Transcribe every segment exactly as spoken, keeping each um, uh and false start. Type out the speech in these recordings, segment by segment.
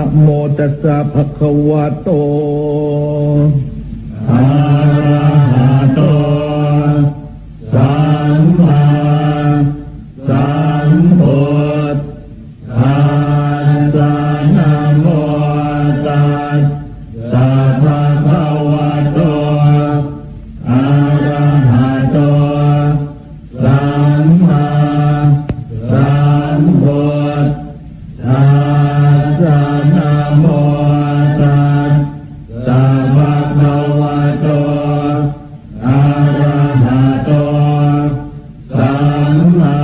Namo tassa bhagavato arahato sammāsambuddhassa. Namo tassa bhagavato arahato sammāsambuddhassa. Namo tassa bhagavato arahato sammāsambuddhassa.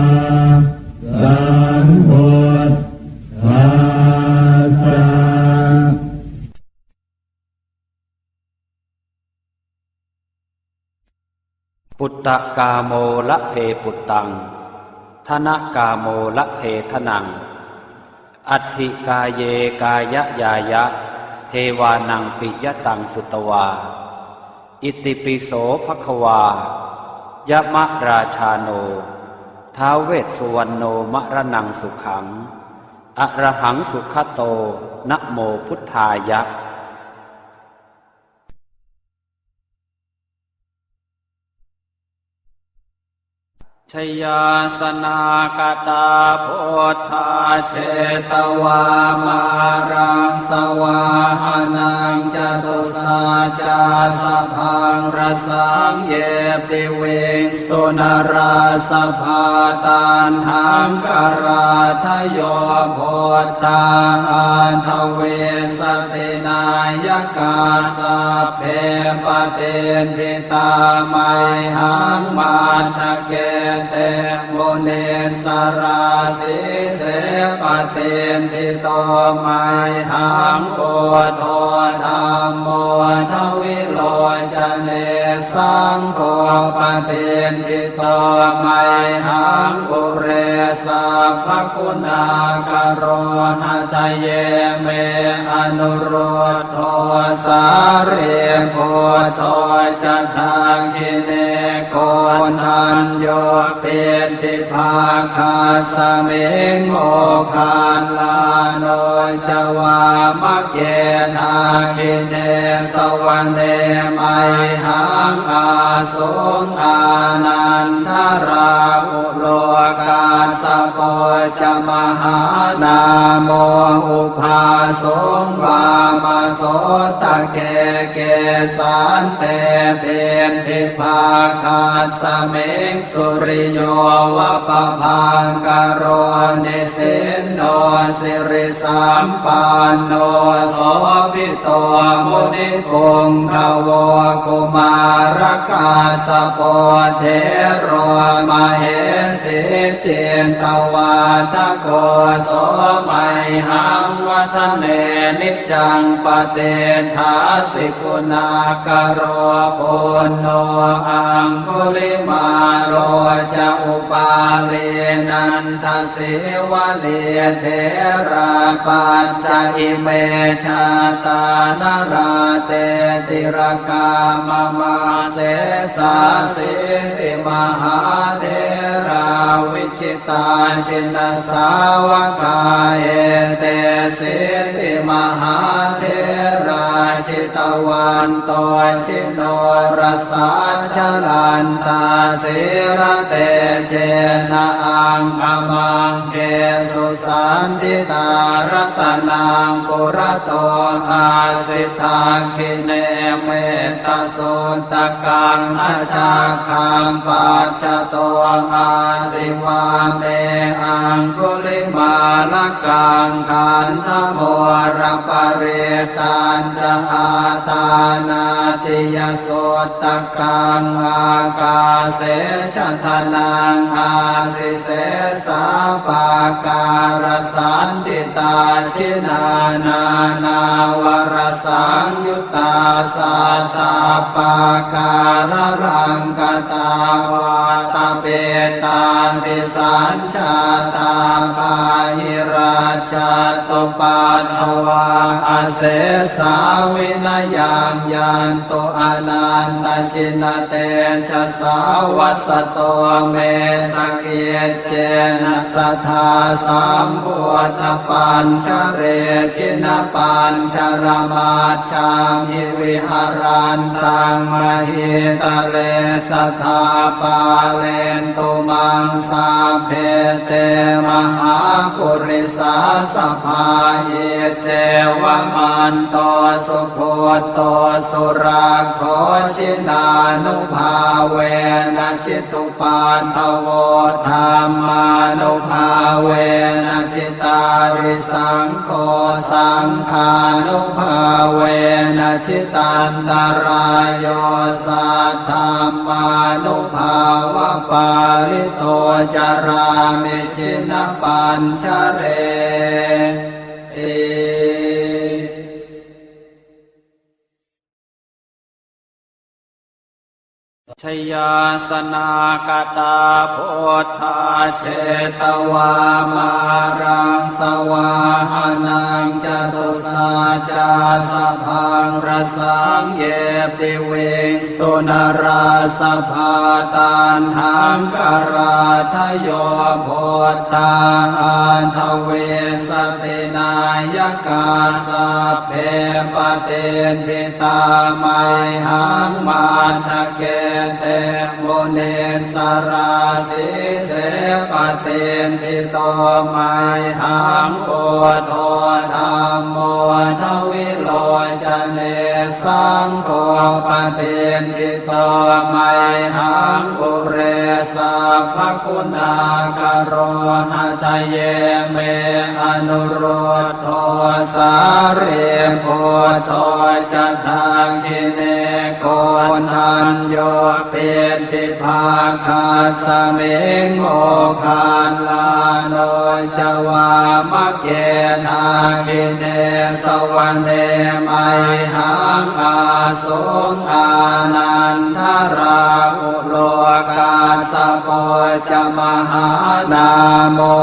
Puttakāmo labhe puttaṃ, dhanakāmo labhe dhanaṃ, atthi kāye kāyañāya, devānaṃ piyataṃ sutvā. Itipi so bhagavā, yamarājāno, ท้าว Vessuvaṇṇo, maraṇaṃ sukhaṃ, arahaṃ sugato, namo buddhāya. Jayāsanāgatā buddhā jetvā māraṃ savāhanaṃ, catusaccāsabhaṃ rasaṃ ye piviṃsu narāsabhā. Taṇhaṅkarādayo buddhā aṭṭhavīsati nāyakā, sabbe patiṭṭhi tā mayhaṃ matthake te munissarā. Sīse patiṭṭhito mayhaṃ buddho dhammo dvilocane, saṅgho patiṭṭhito mayhaṃ ure sabbaguṇākaro. Hadaye me anurud dho sārīputto ca dakkhiṇe, koṇḍañño piṭṭhibhāgasmiṃ moggallāno ca vāmake. Dakkhiṇe savane mayhaṃ āsuṃ ānandarāhu lo, kassapo ca mahānāmo ubhāsuṃ vāmasotake. Kesante piṭṭhibhāgasmiṃ suriyo va pabhaṅkaro, nisinno siri sampanno sobhito munipuṅgavo. Kumārakassapo thero mahesī cittavādako, so mayhaṃ vadane niccaṃ patiṭṭhāsi guṇākaro. Puṇṇo aṅgulimālo ca upālī nanda sīvalī, therā pañca ime jātā nalāṭe tilakā mama. Sesāsīti mahātherā vijitā jinasāvakā, etesīti mahātherā jitavanto ji norasā, jalantā sīlatejena aṅgamaṅgesu saṇṭhitā. Ratanaṃ purato āsi dakkhiṇe mettasuttakaṃ, dhajaggaṃ pacchato āsi vāme aṅgulimālakaṃ. Khandhamoraparittañ ca āṭānāṭiyasuttakaṃ, ākāse chadanaṃ āsi sesā pākārasaṇṭhitā. Jinā nānāvarasaṃyuttā sattappākāralaṅkatā, vātapittādisañ jātā bāhirajjhattupaddavā, asesā vinayaṃ yantu anantajinatejasā. Vasato me Sakiccena sadā sambuddhapañjare jinapañjaramajjhamhi viharantaṃ mahītale sadā pālentu maṃ sabbe te mahāpurisāsabhā. Iccevamanto sugutto surakkho jinānubhāvena jitu paddavo dhammānubhāvena jitārisaṅgho saṅghānubhāvena jitantarāyo saddhammānubhāvapālito carāmi jinapañjareti. Jayāsanākatā buddhā jetvā māraṃ savāhanaṃ catusaccāsabhaṃ rasaṃ ye piviṃsu narāsabhā. Taṇhaṅkarādayo buddhā aṭṭhavīsati nāyakā sabbe patiṭṭhi tā mayhaṃ matthake te munissarā. Sīse patiṭṭhito mayhaṃ buddho dhammo dvilocane saṅgho patiṭṭhito mayhaṃ ure sabbaguṇākaro. Hadaye me anurud dho sārīputto ca dakkhiṇe koṇḍañño piṭṭhibhāgasmiṃ moggallāno ca vāmake. Dakkhiṇe savane mayhaṃ āsuṃ ānandarāhu lo kassapo ca mahānāmo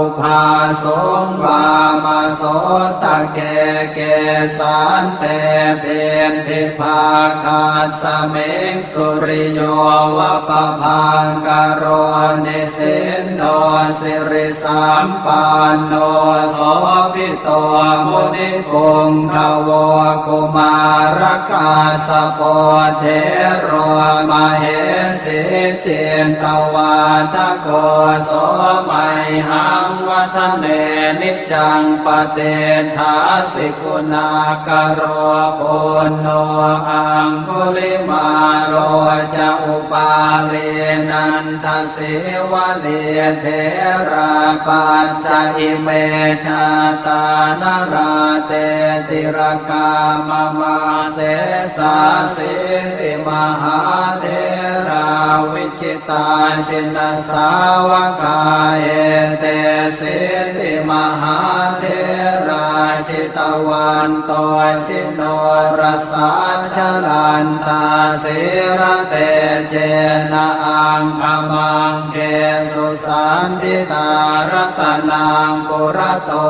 ubhāsuṃ vāmasotake. Kesante piṭṭhibhāgasmiṃ suriyo va pabhaṅkaro nisinno siri sampanno sobhito munipuṅgavo. Kumārakassapo thero mahesī cittavādako so mayhaṃ vadane niccaṃ patiṭṭhāsi guṇākaro. Puṇṇo aṅgulimālo ca upālī nanda sīvalī therā pañca ime jātā nalāṭe tilakā mama. Sesāsīti mahātherā vijitā jinasāvakā etesīti mahātherā jitavanto ji norasā jalantā sīlatejena aṅgamaṅgesu saṇṭhitā. Ratanaṃ purato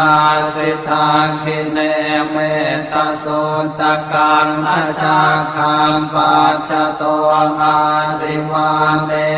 āsi dakkhiṇe mettasuttakaṃ dhajaggaṃ pacchato āsi vāme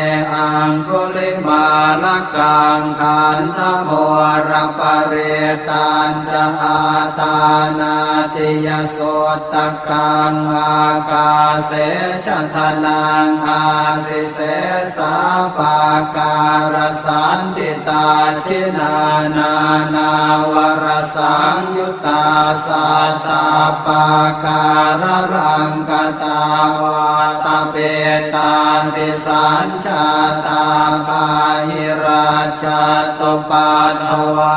aṅgulimālakaṃ. Khandhamoraparittañ ca āṭānāṭiyasuttakaṃ ākāse chadanaṃ āsi sesā pākārasaṇṭhitā. Jinā nānāvarasaṃyuttā sattappākāralaṅkatā vātapittādisañ jātā bāhirajjhattupaddavā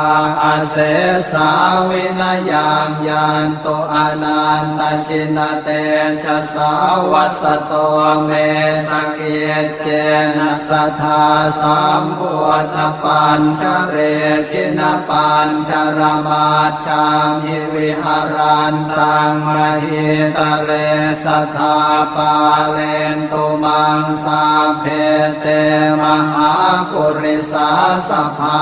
asesā vinayaṃ yantu anantajinatejasā. Vasato me sakiccena sadā sambuddhapañjare jinapañjaramaj jhamhi viharantaṃ mahītale sadā pālentu maṃ sabbe te mahāpurisāsabhā.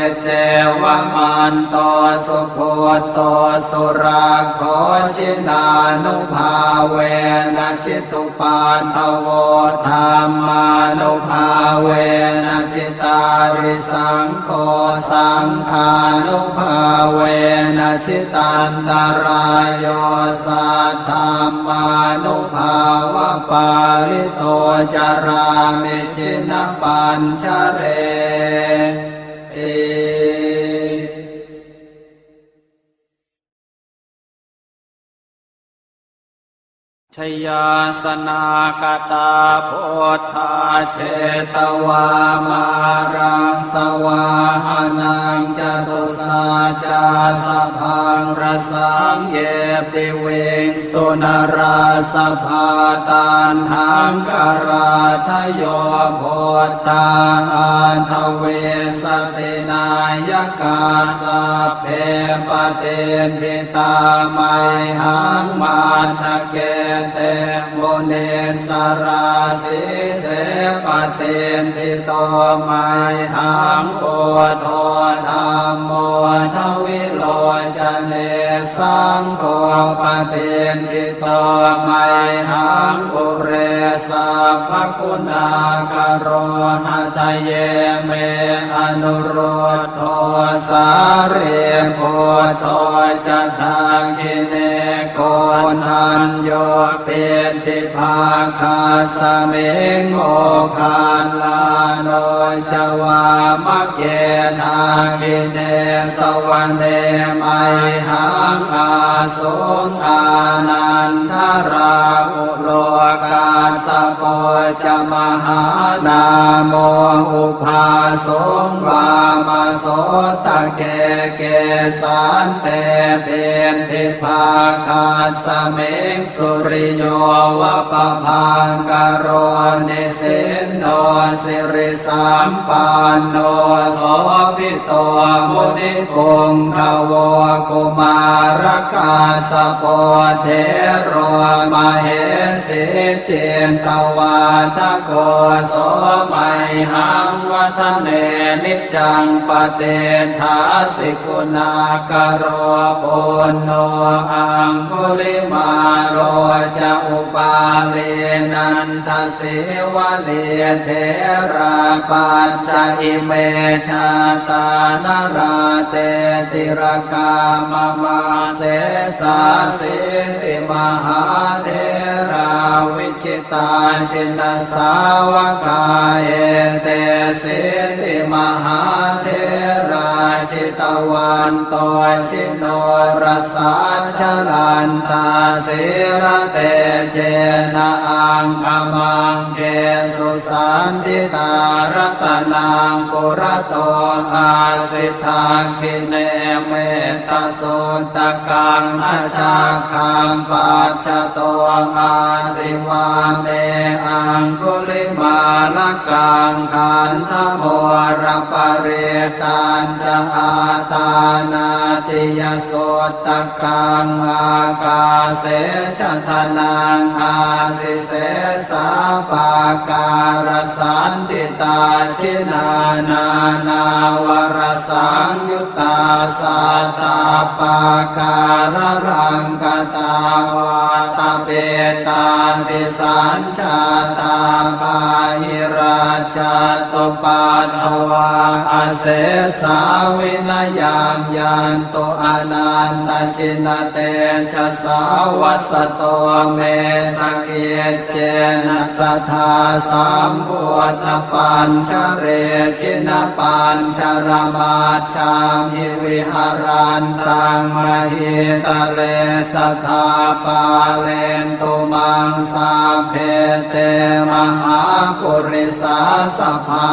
Iccevamanto sugutto surakkho jinānubhāvena jitu paddavo dhammānubhāvena jitārisaṅgho, saṅghānubhāvena jitantarāyo, saddhammānubhāvapālito carāmi jinapañjareti. Jayāsanākatā buddhā jetvā māraṃ savāhanaṃ, catusaccāsabhaṃ rasaṃ ye piviṃsu narāsabhā. Taṇhaṅkarādayo buddhā aṭṭhavīsati nāyakā, sabbe patiṭṭhi tā mayhaṃ matthake te munissarā. Sīse patiṭṭhito mayhaṃ buddho dhammo dvilocane, saṅgho patiṭṭhito mayhaṃ ure sabbaguṇākaro. Hadaye me anurud dho sārīputto ca dakkhiṇe, koṇḍañño piṭṭhibhāgasmiṃ moggallāno ca vāmake. Dakkhiṇe savane mayhaṃ ā suṃ ānandarāhulo, kassapo ca mahānāmo ubhāsuṃ vāmasotake. Kesante piṭṭhibhāgasmiṃ suriyo va pabhaṅkaro, nisinno sirisampanno sobhi to munipuṅgavo. Kumārakassapo thero mahesī cittavādako, so mayhaṃ vadane niccaṃ patiṭṭhāsi guṇākaro. Puṇṇo aṅgulimālo ca upālī nanda sīvalī, therā pañca ime jātā nalāṭe tilakā mama. Sesāsīti mahātherā vijitā jinasāvakā, etesīti mahātherā jitavanto jinorasā, jalantā sīlatejena aṅgamaṅ gesu saṇṭhitā. Ratanaṃ purato āsi dakkhiṇe mettasuttakaṃ, dhajaggaṃ pacchato āsi vāme aṅgulimālakaṃ. Khandhamoraparittañca āṭānāṭiyasutta kaṃ, ākāse chadanaṃ āsi sesā pākārasaṇṭhitā. Jinā nānāvarasaṃyuttā sattappākāralaṅkatā, vātapittādisañ jātā bāhirajjhattupaddavā, asesā vinayaṃ yantu anantajinatejasā. Vasato me sakiccena sadā sambuddhapañjare, jinapañjaramaj jhamhi viharantaṃ mahītale, sadā pālentu maṃ sabbe te mahāpurisāsabhā.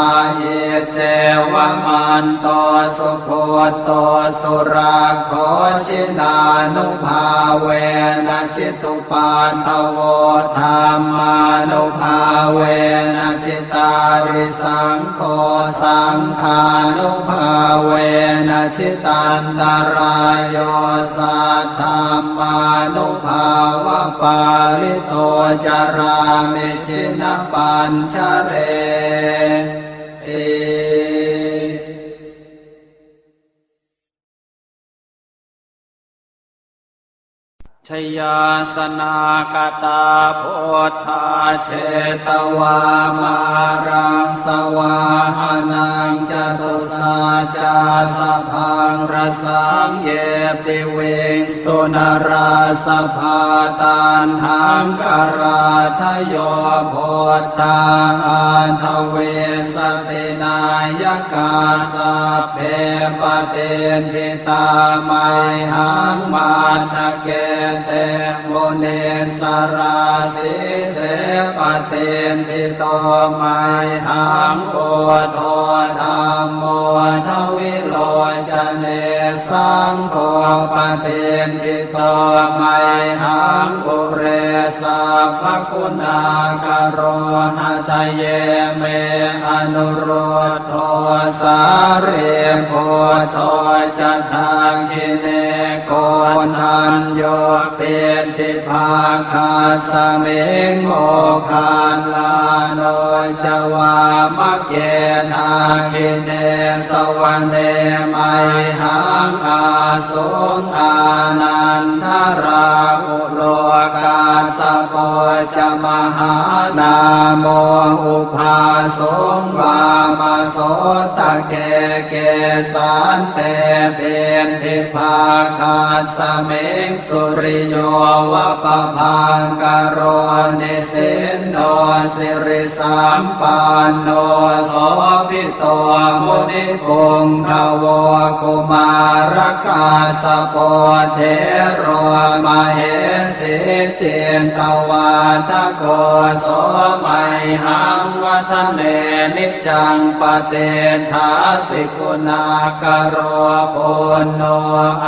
Iccevamanto sugutto surakkho, jinānubhāvena jitu paddavo, dhammānubhāvena jitārisaṅgho, saṅghānubhāvena jitantarāyo, saddhammānubhāvapālito carāmi jinapañjareti. jayāsanāgatā buddhā jetvā māraṃ savāhanaṃ catusaccāsabhaṃ rasaṃ ye piviṃsu narāsabhā. Taṇhaṅkarādayo buddhā aṭṭhavīsati nāyakā sabbe patiṭṭhi tā mayhaṃ matthake te munissarā. Sīse patiṭṭhito mayhaṃ buddho dhammo dvilocane saṅgho patiṭṭhito mayhaṃ ure sabbaguṇākaro. Hadaye me anurud dho sārīputto ca dakkhiṇe koṇḍañño piṭṭhibhāgasmiṃ moggallāno ca vāmake. Dakkhiṇe savane mayhaṃ āsuṃ ānandarāhu lo kassapo ca mahānāmo ubhāsuṃ vāmasotake. Kesante piṭṭhibhāgasmiṃ suriyo va pabhaṅkaro nisinno siri sampanno sobhito munipuṅgavo. Kumārakassapo thero mahesī cittavādako so mayhaṃ vadane niccaṃ patiṭṭhāsi guṇākaro. Puṇṇo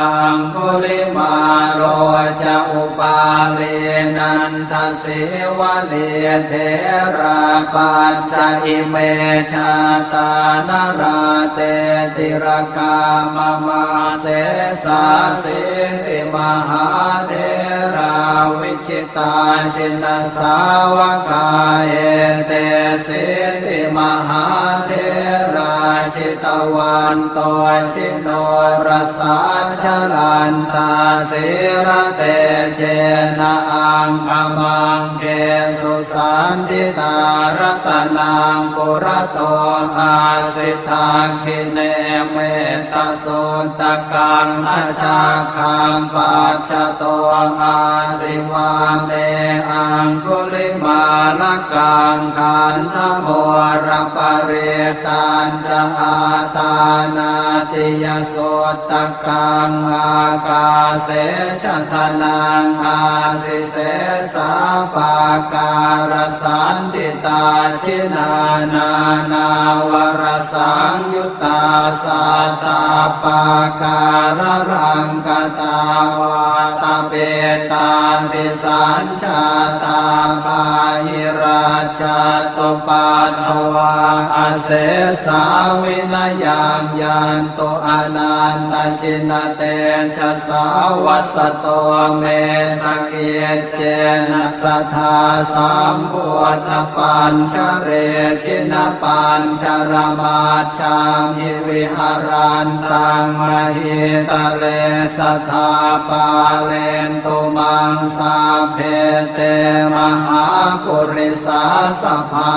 aṅgulimālo ca upālī nanda sīvalī therā pañca ime jātā nalāṭe tilakā mama. Sesāsīti mahātherā vijitā jinasāvakā etesīti mahātherā jitavanto ji norasā jalantā sīlatejena aṅgamaṅgesu saṇṭhitā. Ratanaṃ purato āsi dakkhiṇe mettasuttakaṃ dhajaggaṃ pacchato āsi vāme aṅgulimālakaṃ. Khandhamoraparittañ ca āṭānāṭiyasuttakaṃ ākāse chadanaṃ āsi sesā pākārasaṇṭhitā. Jinā nānāvarasaṃyuttā sattappākāralaṅkatā vātapittādisañ jātā bāhirajjhattupaddavā asesā vinayaṃ yantu anantajinatejasā. Vasato me sakiccena sadā sambuddhapañjare jinapañjaramaj jhamhi viharantaṃ mahītale sadā pālentu maṃ sabbe te mahāpurisāsabhā.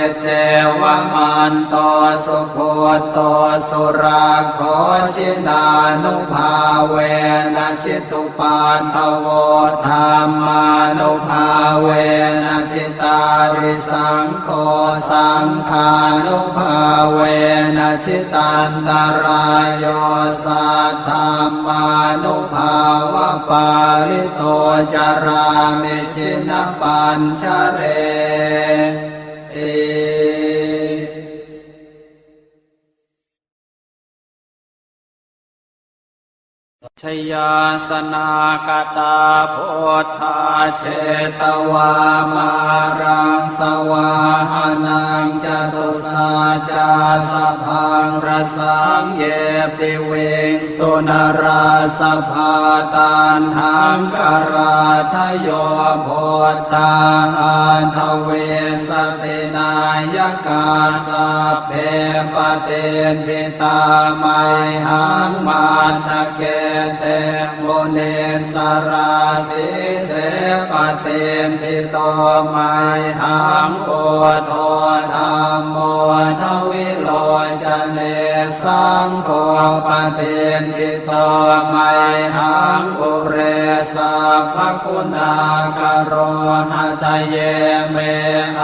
Iccevamanto sugutto surakkho jinānubhāvena jitu paddavo dhammānubhāvena jitārisaṅgho saṅghānubhāvena jitantarāyo saddhammānubhāvapālito carāmi jinapañjareti. Jayāsanākatā buddhā jetvā māraṃ savāhanaṃ catusaccāsabhaṃ rasaṃ ye piviṃsu narāsabhā. Taṇhaṅkarādayo buddhā aṭṭhavīsati nāyakā, sabbe patiṭṭhitā mayhaṃ matthake te munissarā. Sīse patiṭṭhito mayhaṃ buddho dhammo dvilocane, saṅgho patiṭṭhito mayhaṃ ure sabbaguṇākaro. Hadaye me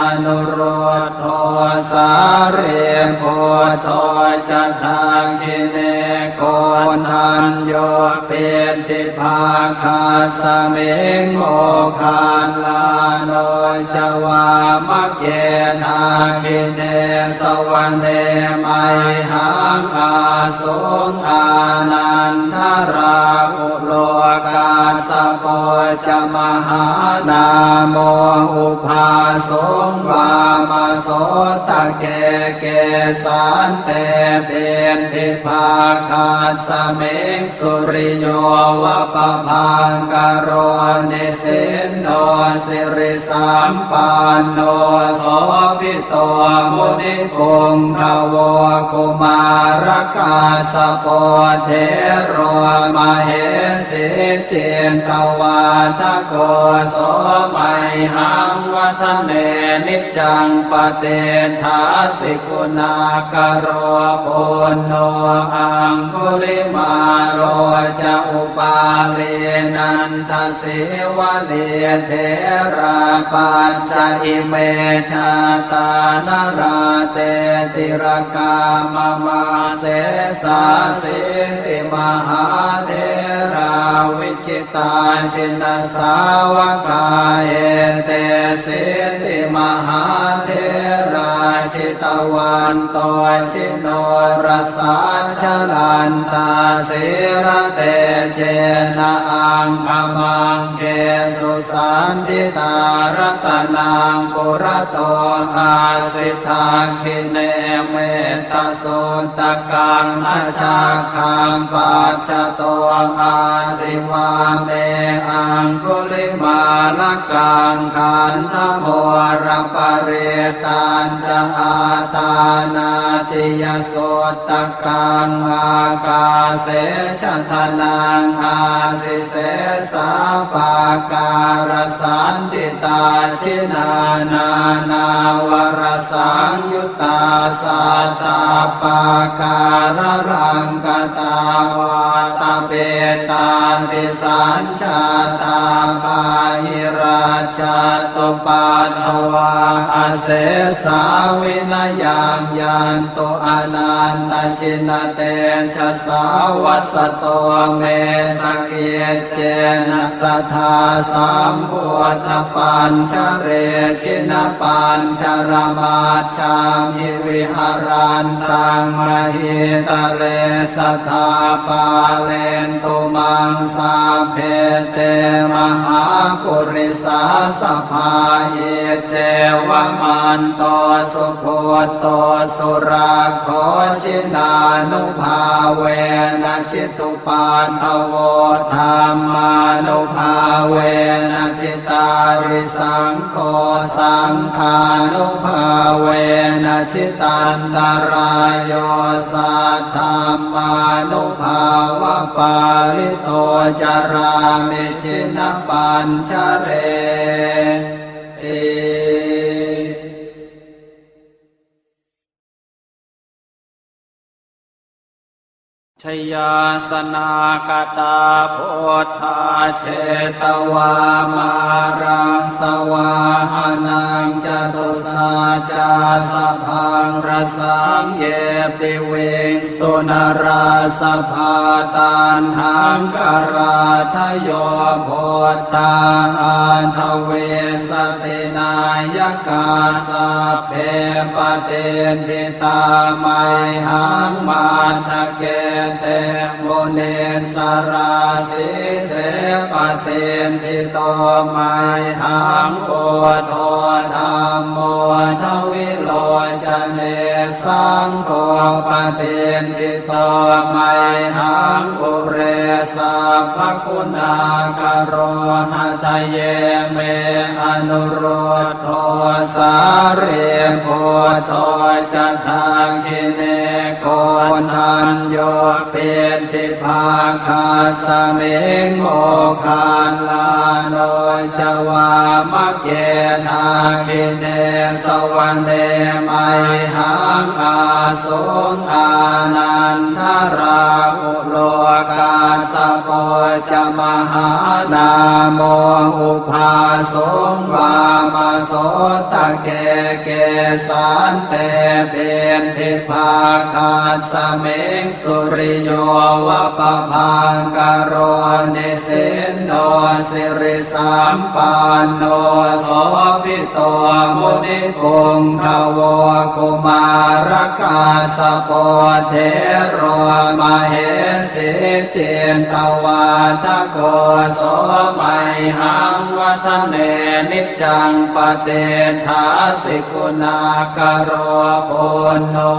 anurud dho sārīputto ca dakkhiṇe, koṇḍañño piṭṭhibhāgasmiṃ moggallāno ca vāmake. Dakkhiṇe savane mayhaṃ āsuṃ ānandarāhulo, kassapo ca mahānāmo ubhāsuṃ vāmasotake. Kesante piṭṭhibhāgasmiṃ suriyo va pabhaṅkaro, nisinno sirisampanno sobhi to munipuṅgavo. Kumārakassapo thero mahesī cittavādako, so mayhaṃ vadane niccaṃ patiṭṭhāsi guṇākaro. Puṇṇo aṅgulimālo ca upālī nanda sīvalī, therā pañca ime jātā nalāṭe tilakā mama. Sesāsīti mahātherā vijitā jinasāvakā, etesīti mahātherā jitavanto ji norasā, jalantā sīlatejena aṅgamaṅgesu saṇṭhitā. Ratanaṃ purato āsi dakkhiṇe mettasuttakaṃ, dhajaggaṃ pacchato āsi vāme aṅgulimālakaṃ. Khandhamoraparittañ ca āṭānāṭiyasuttakaṃ, ākāse chadanaṃ āsi sesā pākārasaṇṭhitā. Jinā nānāvarasaṃyuttā sattappākāralaṅkatā, vātapittādisañ jātā bāhirajjhattupaddavā, asesā vinayaṃ yantu anantajinatejasā. Vasato me sakiccena sadā sambuddhapañjare, jinapañjaramaj jhamhi viharantaṃ mahītale, sadā pālentu maṃ sabbe te mahāpurisāsabhā. Iccevamanto sugutto surakkho, jinānubhāvena jitu paddavo, dhammānubhāvena jitārisaṅgho, saṅghānubhāvena jitantarāyo, saddhammānubhāvapālito carāmi jinapañjareti. Jayāsanākatā buddhā jetvā māraṃ savāhanaṃ, catusaccāsabhaṃ rasaṃ ye piviṃsu narāsabhā. Taṇhaṅkarādayo buddhā aṭṭhavīsati nāyakā, sabbe patiṭṭhi tā mayhaṃ matthake te munissarā. Sīse patiṭṭhito mayhaṃ buddho dhammo dvilocane, saṅgho patiṭṭhito mayhaṃ ure sabbaguṇākaro. Hadaye me anurud dho sārīputto ca dakkhiṇe, koṇḍañño piṭṭhibhāgasmiṃ moggallāno ca vāmake. Dakkhiṇe savane mayhaṃ āsuṃ ānandarāhu lo, kassapo ca mahānāmo ubhāsuṃ vāmasotake. Kesante piṭṭhibhāgasmiṃ suriyo va pabhaṅkaro, nisinno siri sampanno sobhito munipuṅgavo. Kumārakassapo thero mahesī cittavādako, so mayhaṃ vadane niccaṃ patiṭṭhāsi guṇākaro. Puṇṇo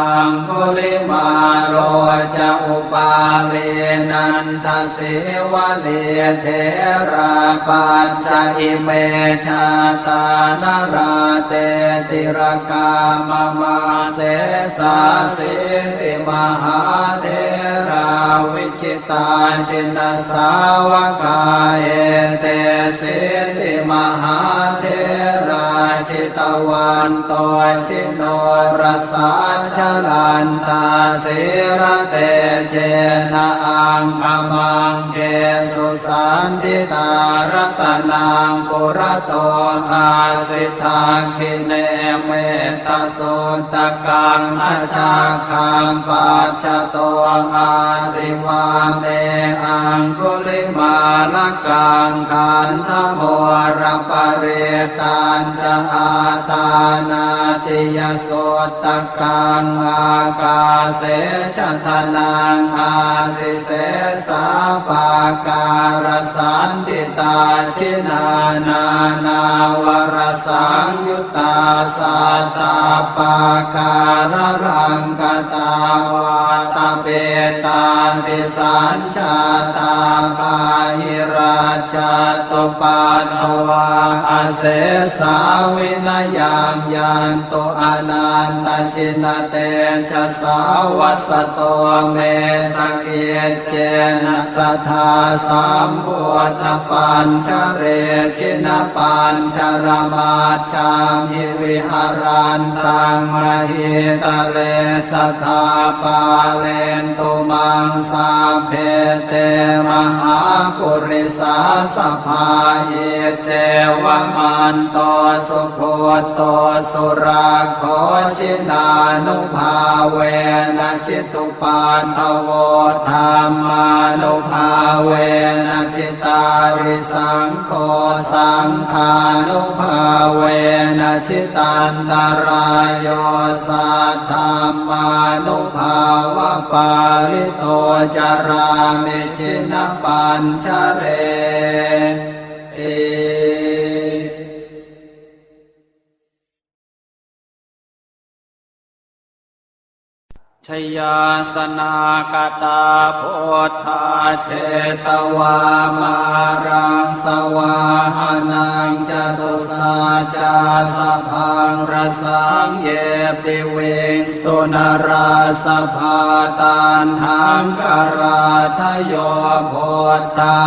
aṅgulimālo ca upālī nanda sīvalī, therā pañca ime jātā nalāṭe tilakā mama. Sesāsīti mahātherā vijitā jinasāvakā, etesīti mahātherā jitavanto ji norasā, jalantā sīlatejena aṅgamaṅgesu saṇṭhitā. Ratanaṃ purato āsi dakkhiṇe mettasuttakaṃ, dhajaggaṃ pacchato āsi vāme aṅgulimālakaṃ. Khandhamoraparittañ ca āṭānāṭiyasuttakaṃ, ākāse chadanaṃ āsi sesā pākārasaṇṭhitā. Jinā nānāvarasaṃyuttā sattappākāralaṅkatā, vātapittādisañ jātā bāhirajjhattupaddavā, asesā vinayaṃ yantu anantajinatejasā. Vasato me sakiccena sadā sambuddhapañjare, jinapañjaramaj jhamhi viharantaṃ mahītale, sadā pālentu maṃ sabbe te mahāpurisāsabhā. Iccevamanto sugutto surakkho, jinānubhāvena jitu paddavo, dhammānubhāvena jitārisaṅgho, saṅghānubhāvena jitantarāyo, saddhammānubhāvapālito carāmi jinapañjareti. Jayāsanāgatā buddhā jetvā māraṃ savāhanaṃ, catusaccāsabhaṃ rasaṃ ye piviṃsu narāsabhā. Taṇhaṅkarādayo buddhā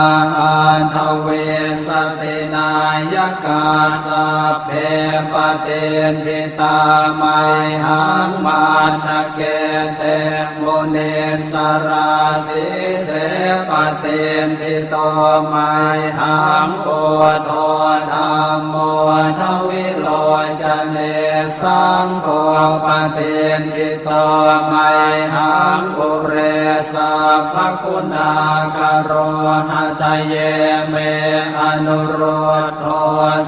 aṭṭhavīsati nāyakā, sabbe patiṭṭhi tā mayhaṃ matthake te munissarā. Sīse patiṭṭhito mayhaṃ buddho dhammo dvilocane, Saṅgho patiṭṭhito mayhaṃ ure sabbaguṇākaro. Hadaye me anuruddho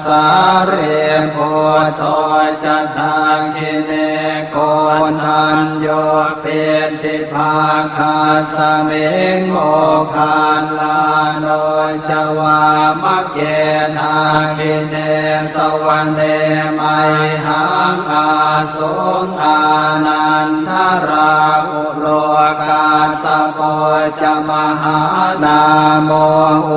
sārīputto ca dakkhiṇe, koṇḍañño piṭṭhibhāgasmiṃ moggallāno ca vāmake. Dakkhiṇe savane mayhaṃ āsuṃ ānandarāhulo, kassapo ca mahānāmo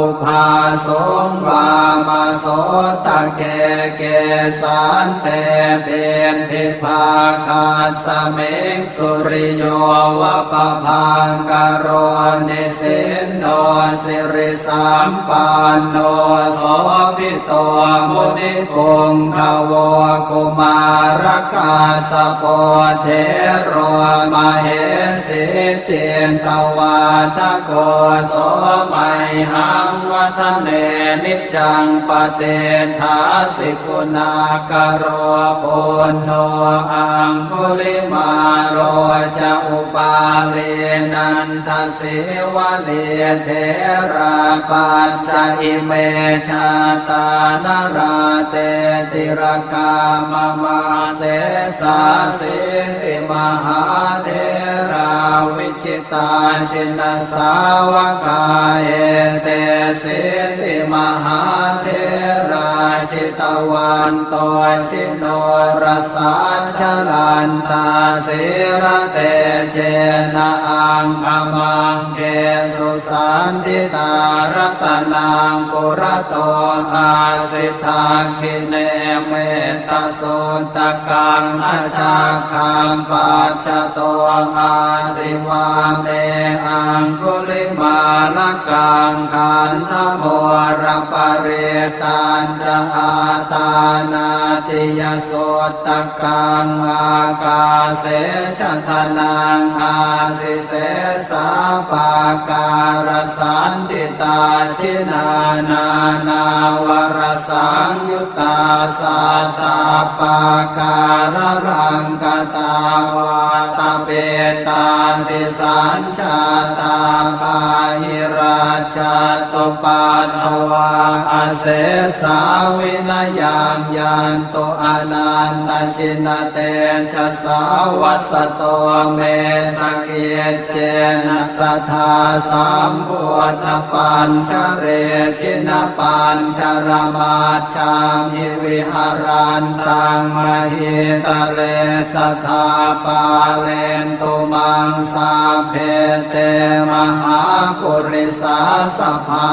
ubhāsuṃ vāmasotake. Kesante piṭṭhibhāgasmiṃ suriyo va pabhaṅkaro, nisinno sirisampanno sobhito munipuṅgavo. Kumārakassapo thero mahesī cittavādako, so mayhaṃ vadane niccaṃ patiṭṭhāsi guṇākaro. Puṇṇo aṅgulimālo ca upālī nandasīvalī, therā pañca ime jātā nalāṭe tilakā mama. Sesāsīti mahātherā vi jitā jinasāvakā, etesīti mahātherā jitavanto jinorasā, jalantā sīlatejena aṅgamaṅgesu saṇṭhitā. Ratanaṃ purato āsi dakkhiṇe metta suttakaṃ, dhajaggaṃ pacchato āsi vāme aṅgulimālakaṃ. Khandhamoraparittañca āṭānāṭiyasuttakaṃ, ākāse chadanaṃ āsi sesā pākārasaṇṭhitā. Jinā nānāvarasaṃyu ttā sattappākāralaṅkatā, vātapittādisañjātā bāhirajjhattupaddavā, asesā vinayaṃ yantu anantajinatejasā. Vasato me sakiccena sadā sambuddhapañjare, jinapañjaramaj jhamhi viharantaṃ mahītale, sadā pālentu maṃ sabbe te mahāpurisāsabhā.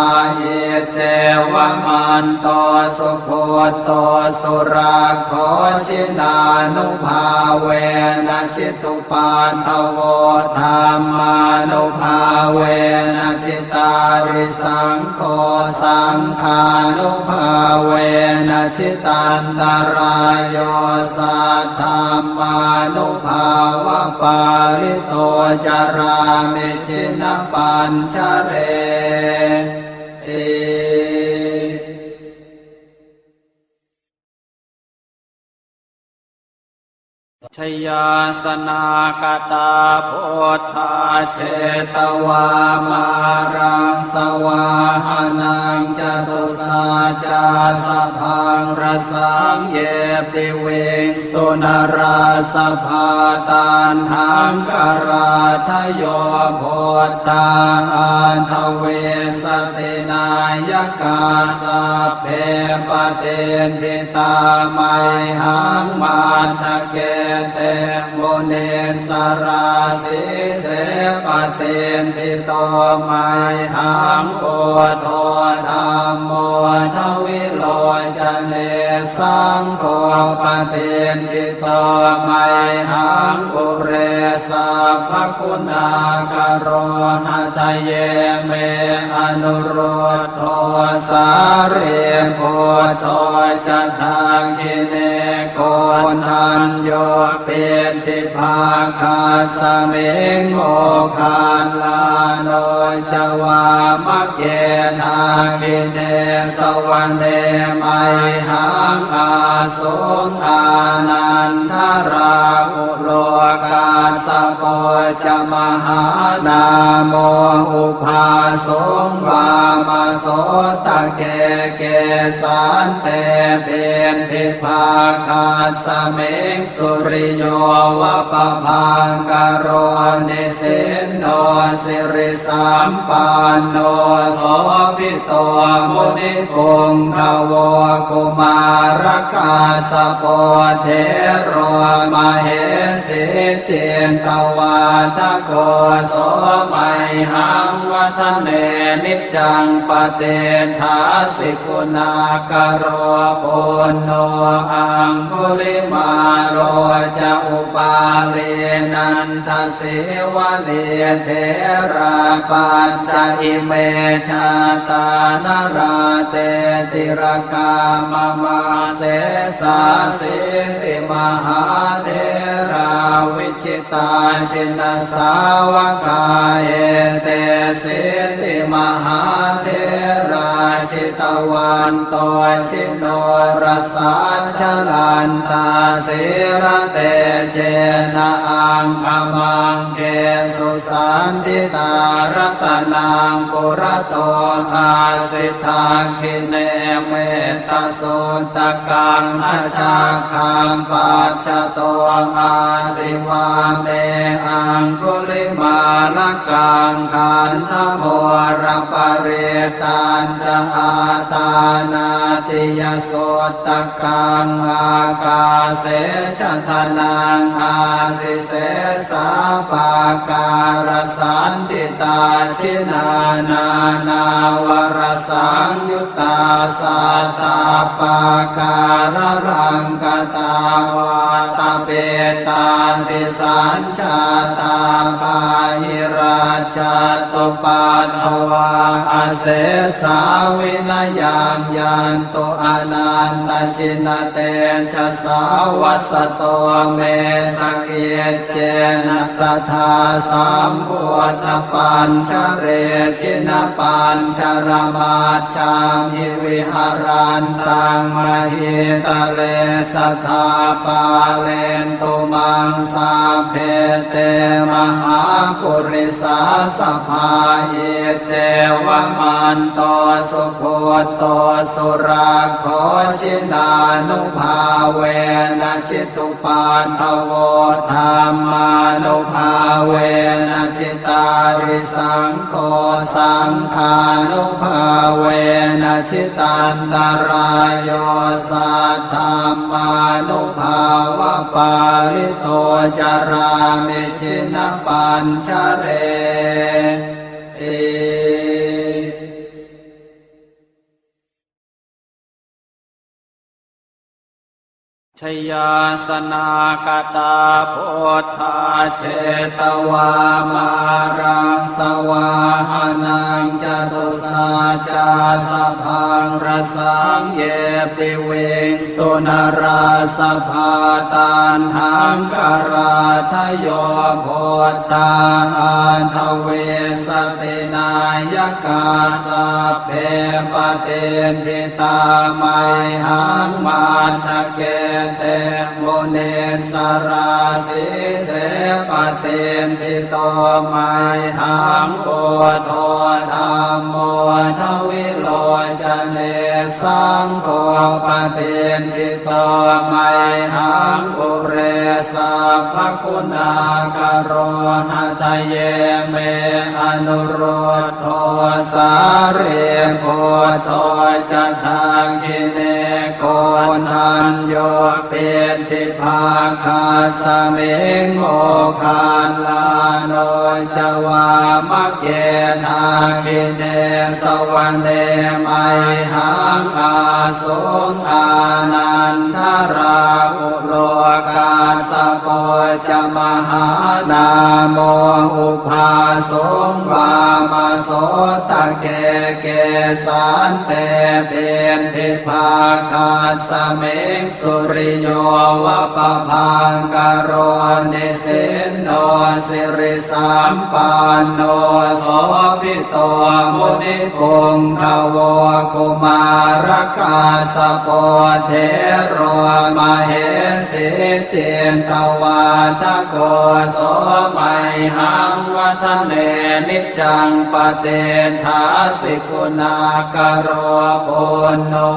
Iccevamanto sugutto surakkho, jinānubhāvena jitu paddavo, dhammānubhāvena jitārisaṅgho, saṅghānubhāvena jitantarāyo, saddhammānubhāvapālito carāmi jinapañjareti. Jayāsanākatā buddhā jetvā māraṃ savāhanaṃ, catusaccāsabhaṃ rasaṃ ye piviṃsu narāsabhā. Taṇhaṅkarādayo buddhā aṭṭhavīsati nāyakā, sabbe patiṭṭhi tā mayhaṃ matthake te munissarā. Sīse patiṭṭhito mayhaṃ buddho dhammo dvilocane, saṅgho patiṭṭhito mayhaṃ ure sabbaguṇākaro. Hadaye me anurud dho sārīputto ca dakkhiṇe, Koṇḍañño piṭṭhibhāgasmiṃ moggallāno ca vāmake. Dakkhiṇe savane mayhaṃ āsuṃ ānandarāhulo, kassapo ca mahānāmo ubhāsuṃ vāmasotake. Kesante piṭṭhibhāgasmiṃ suriyo va pabhaṅkaro, nisinno sirisampanno sobhito munipuṅgavo. Kumārakassapo thero mahesī cittavādako, so mayhaṃ vadane niccaṃ patiṭṭhāsi guṇākaro. Puṇṇo aṅgulimālo ca upālī nandasīvalī, therā pañca ime jātā nalāṭe tilakā mama. Sesāsīti mahātherā vi jitā jinasāvakā, etesīti mahātherā jitavanto jinorasā, jalantā sīlatejena aṅgamaṅgesu saṇṭhitā. Ratanaṃ purato āsi dakkhiṇe metta suttakaṃ, dhajaggaṃ pacchato āsi vāme aṅgulimālakaṃ. Khandhamoraparittañca āṭānāṭiyasuttakaṃ, ākāse chadanaṃ āsi sesā pākārasaṇṭhitā. Jinā nānāvarasaṃyu ttā sattappākāralaṅkatā, vātapittādisañjātā bāhirajjhattupaddavā, asesā vinayaṃ yantu anantajinatejasā. Vasato me sakic cena sadā sambuddhapañjare, jinapañjaramajjhamhi viharantaṃ mahītale, sadā pālentu maṃ sabbe te mahāpurisāsabhā. Iccevamanto sugutto surakkho, jinānubhāvena jitu paddavo, dhammānubhāvena jitārisaṅgho, saṅghānubhāvena jitantarāyo, saddhammānubhāvapālito carāmi jinapañjareti. Jayāsanāgatā buddhā jetvā māraṃ savāhanaṃ, catusaccāsabhaṃ rasaṃ ye piviṃsu narāsabhā. Taṇhaṅkarādayo buddhā aṭṭhavīsati nāyakā, sabbe patiṭṭhi tā mayhaṃ matthake te munissarā. Sīse patiṭṭhito mayhaṃ buddho dhammo dvilocane, saṅgho patiṭṭhito mayhaṃ ure sabbaguṇākaro. Hadaye me anurud dho sārīputto ca dakkhiṇe, koṇḍañño piṭṭhibhāgasmiṃ moggallāno ca vāmake. Dakkhiṇe savane mayhaṃ āsuṃ ānandarāhulo kassapo ca mahānāmo ubhāsuṃ vāmasotake. Kesante piṭṭhibhāgasmiṃ suriyo va pabhaṅkaro nisinno sirisampanno sobhi to munipuṅgavo. Kumārakassapo thero mahesī cittavādako so mayhaṃ vadane niccaṃ patiṭṭhāsi guṇākaro. Puṇṇo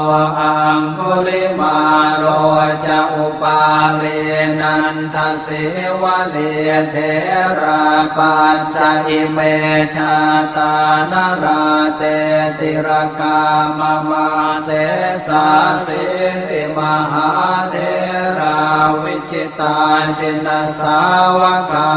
aṅgulimālo ca upālī nanda sīvalī therā pañca ime jātā nalāṭe tilakā mama. Sesāsīti mahātherā vijitā jinasāvakā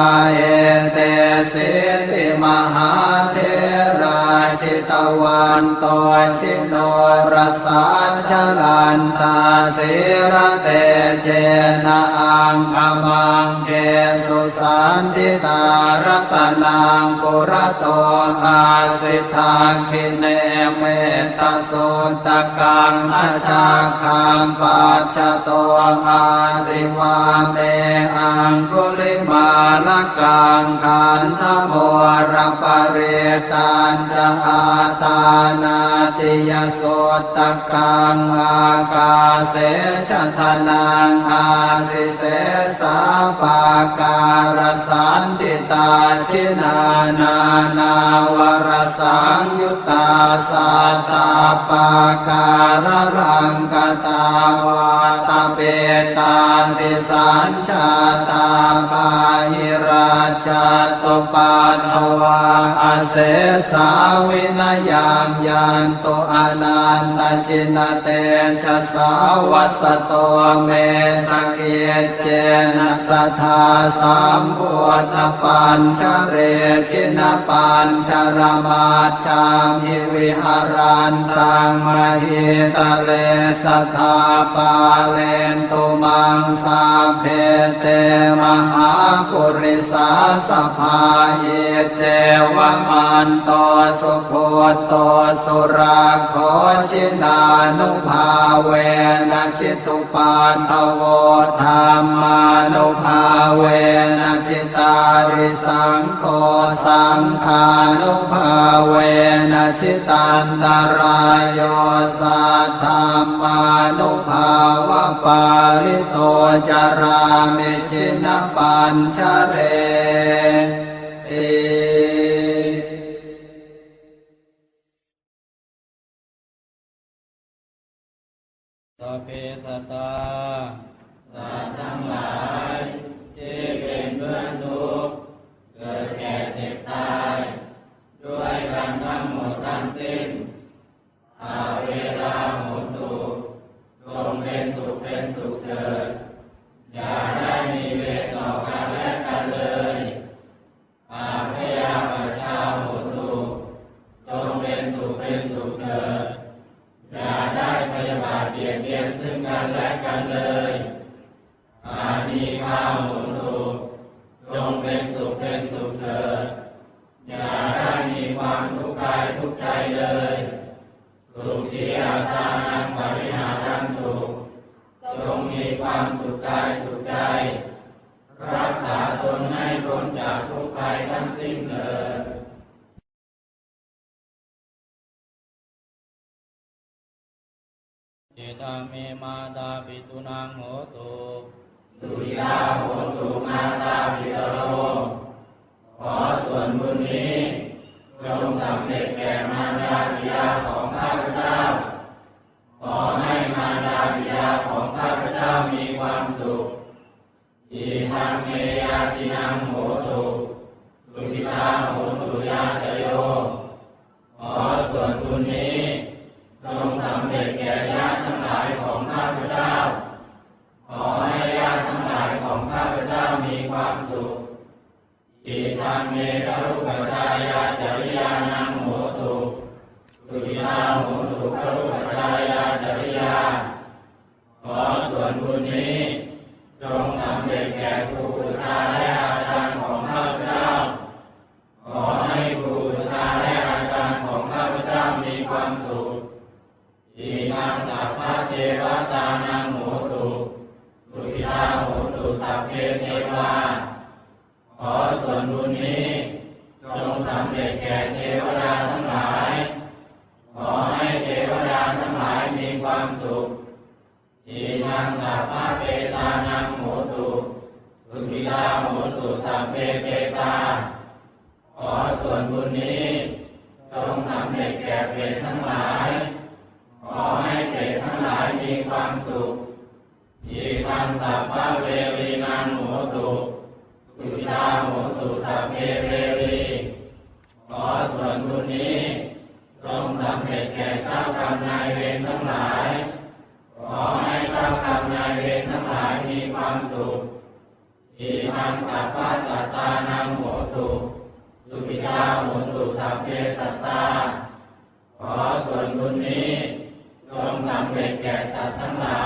etesīti mahātherā jitavanto ji norasā jalantā sīlatejena aṅgamaṅgesu saṇṭhitā. Ratanaṃ purato āsi dakkhiṇe mettasuttakaṃ dhajaggaṃ pacchato āsi vāme aṅgulimālakaṃ. Khandhamoraparittañ ca āṭānāṭiyasuttakaṃ ākāse chadanaṃ āsi sesā pākārasaṇṭhitā. Jinā nānāvarasaṃyuttā sattappākāralaṅkatā vātapittādisañ jātā bāhirajjhattupaddavā asesā vinayaṃ yantu anantajinatejasā. Vasato me sakiccena sadā sambuddhapañjare jinapañjaramaj jhamhi viharantaṃ mahītale sadā pālentu maṃ sabbe te mahāpurisāsabhā. Iccevamanto sugutto surakkho jinānubhāvena jitu paddavo dhammānubhāvena jitārisaṅgho saṅghānubhāvena jitantarāyo saddhammānubhāvapālito carāmi jinapañjareti. Sabbe sattā สัตว์ทั้งหลายที่เป็นเพื่อนทุกข์ เกิดแก่เจ็บตาย ด้วยกันทั้งหมดทั้งสิ้น averā hontu จงเป็นสุขเป็นสุขเถิด อย่าได้มีเวรต่อกันและกันเลย abyāpajjhā hontu จงเป็นสุขเป็นสุขเถิด อย่าได้พยาบาทเบียดเบียนซึ่งกันและกันเลย anīghā hontu จงเป็นสุขเป็นสุขเถิด อย่าได้มีความทุกข์กายทุกข์ใจเลย sukhī attānaṃ pariharantu จงมีความสุขกายสุขใจ รักษาตนให้พ้นจากทุกข์ภัยทั้งสิ้นเถิด Idaṃ me mātāpitūnaṃ hotu, sukhitā hontu mātāpitaro. ขอส่วนบุญนี้จงสำเร็จแก่มารดาบิดาของข้าพเจ้า ขอให้มารดาบิดาของข้าพเจ้ามีความสุข Idaṃ me ñātīnaṃ hotu, sukhitā hontu ñātayo. ขอส่วนบุญนี้จงสำเร็จแก่ญาติทั้งหลายของข้าพเจ้า ขอให้ญาติทั้งหลายของข้าพเจ้ามีความสุข Idaṃ me gurūpajjhāyācariyānaṃ hotu, sukhitā hontu gurūpajjhāyā บุญนี้จงสำเร็จแก่เทวดาทั้งหลาย ขอให้เทวดาทั้งหลายมีความสุข Idaṃ sabbapetānaṃ hotu, sukhitā hontu sabbe petā. ขอส่วนบุญนี้จงสำเร็จแก่เปรตทั้งหลาย ขอให้เปรตทั้งหลายมีความสุข Idaṃ sabbaverīnaṃ hotu, sukhitā hontu sabbe verī. ขอส่วนบุญนี้จงสำเร็จแก่เจ้ากรรมนายเวรทั้งหลาย ขอให้เจ้ากรรมนายเวรทั้งหลายมีความสุข Idaṃ sabbasattānaṃ hotu, sukhitā hontu sabbe sattā. ขอส่วนบุญนี้จงสำเร็จแก่สัตว์ทั้งหลา